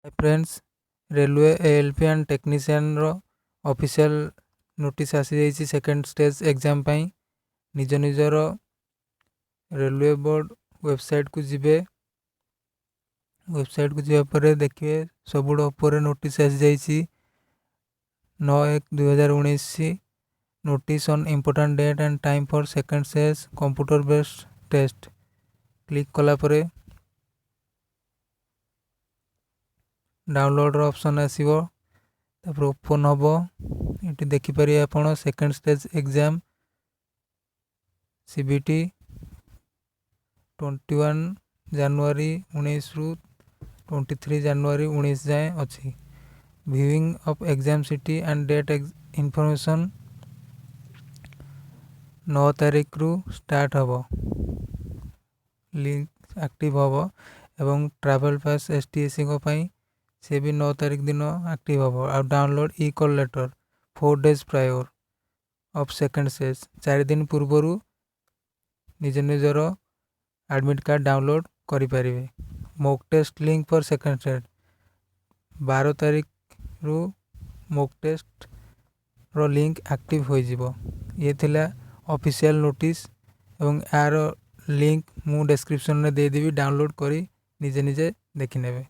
Friends, railway ALP and ଟେକ୍ନିସିଆନ୍ର official notice ଆସିଯାଇଛି second stage exam ପାଇଁ। ନିଜ ନିଜର ରେଲୱେ ବୋର୍ଡ଼ ୱେବସାଇଟ୍କୁ ଯିବେ। ୱେବସାଇଟ୍କୁ ଯିବା ପରେ ଦେଖିବେ, ସବୁଠୁ ଉପରେ ନୋଟିସ୍ ଆସିଯାଇଛି, 9/1/2019, notice on important date and time for second stage computer based test। Click କଲା ପରେ ଡାଉନଲୋଡ଼ର ଅପସନ୍ ଆସିବ, ତାପରେ ଓପନ୍ ହେବ। ଏଠି ଦେଖିପାରିବେ ଆପଣ, second stage exam CBT 21 January 19ରୁ 23 ଜାନୁଆରୀ 19 ଯାଏଁ ଅଛି। Viewing of exam city and date information 9 ତାରିଖରୁ ଷ୍ଟାର୍ଟ ହେବ, ଲିଙ୍କ ଆକ୍ଟିଭ୍ ହେବ ଏବଂ ଟ୍ରାଭେଲ୍ ପାସ୍ ଏସ୍ ଟି ଏସ୍ସିଙ୍କ ପାଇଁ ସେ ବି 9 ତାରିଖ ଦିନ ଆକ୍ଟିଭ୍ ହେବ। ଆଉ download e call letter 4 days prior of second stage, 4 ଦିନ ପୂର୍ବରୁ ନିଜ ନିଜର ଆଡ଼ମିଟ୍ କାର୍ଡ଼ ଡାଉନଲୋଡ଼୍ କରିପାରିବେ। Mock test link for second stage, 12 ତାରିଖରୁ ମକ୍ ଟେଷ୍ଟର ଲିଙ୍କ ଆକ୍ଟିଭ୍ ହୋଇଯିବ। ଇଏ ଥିଲା ଅଫିସିଆଲ୍ ନୋଟିସ୍ ଏବଂ ଏହାର ଲିଙ୍କ ମୁଁ ଡେସ୍କ୍ରିପସନ୍ରେ ଦେଇଦେବି, ଡାଉନଲୋଡ଼୍ କରି ନିଜେ ନିଜେ ଦେଖିନେବେ।